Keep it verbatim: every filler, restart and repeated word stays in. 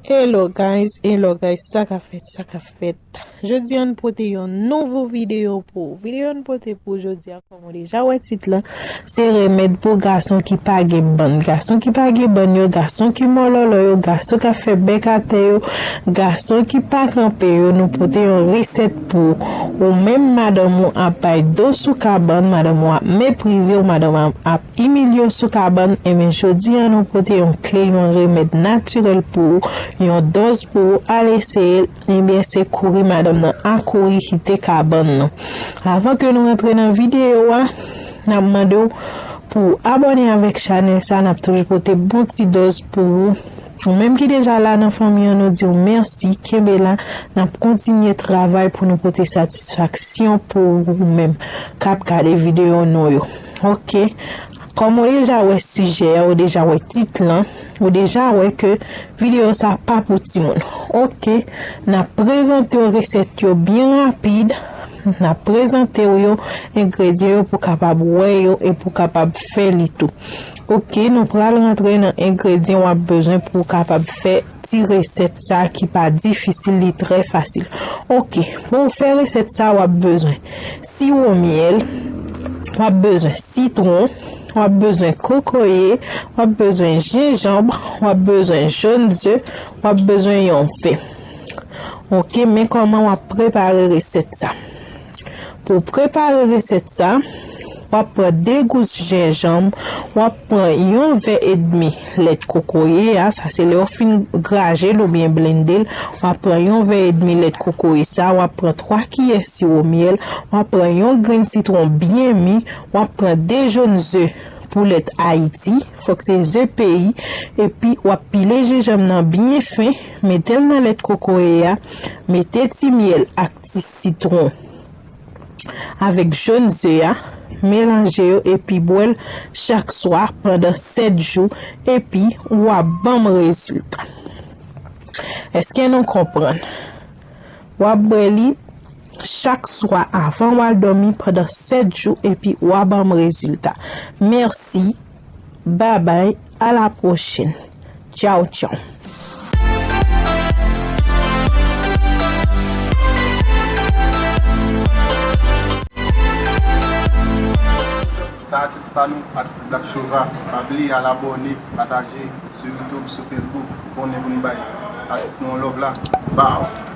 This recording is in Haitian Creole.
Hello guys, hello guys, sa k ap fèt, sa k ap fèt. Jodi a n pote yon nouvo videyo pou ou. Videyo n pote pou ou jodi a, kòm ou deja wè tit lan, se remèd pou gason ki pa gen bann. Gason ki pa gen bann yo, gason ki mòlòlò yo, gason k ap fè bèk atè yo, gason ki pa kanpe yo, nou pote yon resèt pou ou. Ou menm madanm ou ap bay do sou kabann, madanm ou ap meprize w, madanm ou ap imilye w sou kabann, ebyen jodi a nou pote yon kle, yon remèd natirèl pou ou, yon dòz pou ou, al eseye l, ebyen se kouri madanm nan a kouri kite kabann nan. Avan ke nou rantre nan videyo a, n ap mande w pou w abòne avèk chanèl sa, n ap toujou pote bon ti dòz pou ou. Ou menm ki deja la nan fanmi an, nou di w mèsi, kenbe la, n ap kontinye travay pou nou pote satisfaksyon pou ou menm k ap gade videyo nou yo. Ok, kòm ou deja wè sijè a, ou deja wè tit lan, ou deja wè ke videyo sa pa pou timoun. Ok, n ap prezante w resèt yo byen rapid, n ap prezante w yo, engredyan yo pou w kapab wè yo e pou w kapab fè li tou. Ok, nou pral rantre nan engredyan w ap bezwen pou w kapab fè ti resèt sa ki pa difisil, li trè fasil. Ok, pou w fè resèt sa, w ap bezwen siwo myèl, w ap bezwen sitwon, w ap bezwen kokoye, w ap bezwen jenjanm, w ap bezwen jòn ze, w ap bezwen yon vè. Ok, men kòman w ap prepare resèt sa. Pou w prepare resèt sa, w ap pran de gous jenjanm, w ap pran yon vè edmi lèt kokoye a, sa se lè w fin graje l oubyen blende l, w ap pran yon vè edmi lèt kokoye sa, w ap pran twa kiyè siwo myèl, w ap pran yon grenn sitwon byen mi, w ap pran de jòn ze pou lèt Ayiti, fòk se ze peyi, epi w ap pile jenjanm nan byen fen, mete l nan lèt kokoye a, mete ti myèl ak ti sitwon avèk jòn ze a, melanje yo epi bwè l chak swa pandan sèt jou, epi w a ban m rezilta. Èske nou konprann? W ap bwè li chak swa avan w al dòmi pandan sèt jou epi w a ban m rezilta. Mèsi, babay, a la pwochèn. Tchaw, tchaw. Sa atis pa nou, atis Black Chova. Pa bliye al abòne, pataje sou YouTube, sou Facebook. Konnen pou n bay atis nou yon love la. Bow!